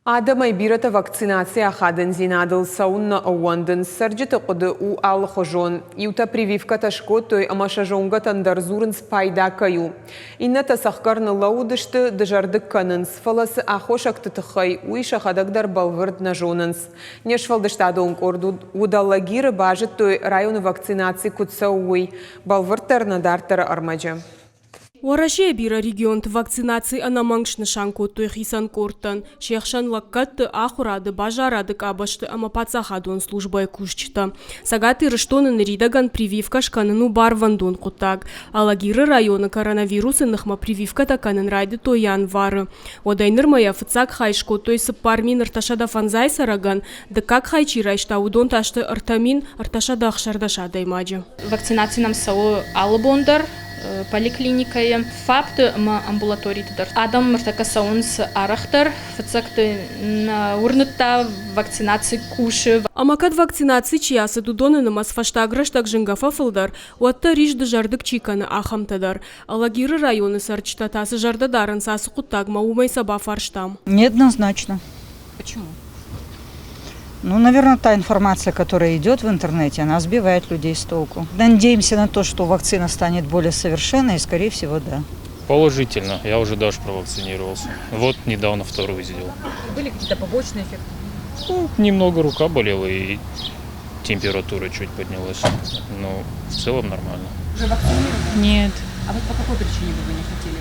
Адӕмӕй бирӕтӕ вакцинацийы ахадындзинадыл цӕуыннӕ ӕууӕндынц, цӕрджыты хъуыды у алыхуызон. Иутӕ прививкӕтӕ скодтой ӕмӕ сӕ зонгӕтӕн дӕр дзурынц пайда кӕй у. Иннӕтӕ цӕхгӕр ныллӕууыдысты, дызӕрдыг кӕнынц, фӕлӕ цы аххосӕгты тыххӕй, уый сӕхӕдӕг дӕр бӕлвырд нӕ зонынц. Не сфӕлдыстадон къорд уыд Алагиры, базыдтой, районы вакцинаци куыд цӕуы, уый. Бӕлвырддӕр нӕ дарддӕры ӕрмӕджы. Уӕрӕсейы бирӕ регионты вакцинаци ӕнӕмӕнг снысан кодтой хицӕн къордтӕн, се хсӕн лӕггӕдты, ахуырады, базарады къабӕзты ӕмӕ паддзахадон службӕйы кусджытӕ. Цӕгат Ирыстоны ныридӕгӕн прививкӕ скӕнын у барвӕндон хъуыддаг. Алагиры районы коронавирусы ныхмӕ прививкӕтӕ кӕнын райдыдтой январы. Уӕдӕй нырмӕ йӕ фыццаг хай скодтой 4350 цӕрӕгӕн, дыккаг хай чи райста, уыдон та сты 3316 адӕймаджы. Вакцинаци нӕм цӕуы алы бон дӕр, поликлиникӕйы, ФАП-ты ӕмӕ амбулаториты дӕр. Адӕм ныртӕккӕ цӕуынц арӕхдӕр, фыццӕгты нӕ уырныдта, вакцинаци кусы. Ӕмӕ кӕд вакцинаци чи ацыд, уыдоны нымӕц фӕстаг рӕстӕг зынгӕ фӕфылдӕр, уӕддӕр ис дызӕрдыг чи кӕны, ахӕмтӕ дӕр. Алагиры районы цӕрджытӕ та цы зӕрдӕ дарынц ацы хъуыддагмӕ, уымӕй сӕ бафарстам. Неоднозначно. Почему? Ну, наверное, та информация, которая идет в интернете, она сбивает людей с толку. Надеемся на то, что вакцина станет более совершенной, и, скорее всего, да. Положительно. Я уже даже провакцинировался. Вот недавно вторую сделал. Были какие-то побочные эффекты? Ну, немного рука болела и температура чуть поднялась. Но в целом нормально. Уже вакцинированы? Нет. А вот по какой причине вы бы не хотели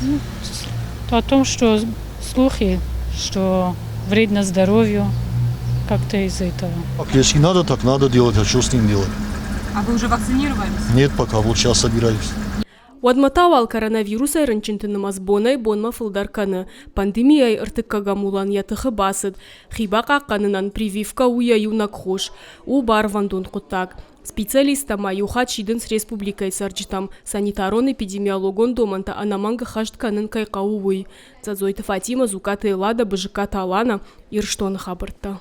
вакцинироваться? Ну, о том, что слухи, что вредно здоровью, как-то из-за этого. Если надо, так надо делать, а что с ним делать? А вы уже вакцинировались? Нет, пока, вот сейчас собираюсь. Уӕдмӕ та уал коронавирусӕй рынчынты нымӕц бонӕй-бонмӕ фылдӕр кӕны. Пандемийӕйы ӕртыккӕгӕм уылӕн йӕ тыхы бацыд. Хи бахъахъхъӕнынӕн прививкӕ у йӕ иунӕг хос. У барвӕндон хъуыддаг. Специалисттӕ ма иу хатт сидынц республикӕйы цӕрджытӕм, санитарон-эпидемиологон домӕнтӕ ӕнӕмӕнг ӕххӕст кӕнын кӕй хъӕуы, уый. Дзӕдзойты Фатимӕ, Дзукъаты Эллада, Бызыккаты Алана, Ирыстоны хабӕрттӕ.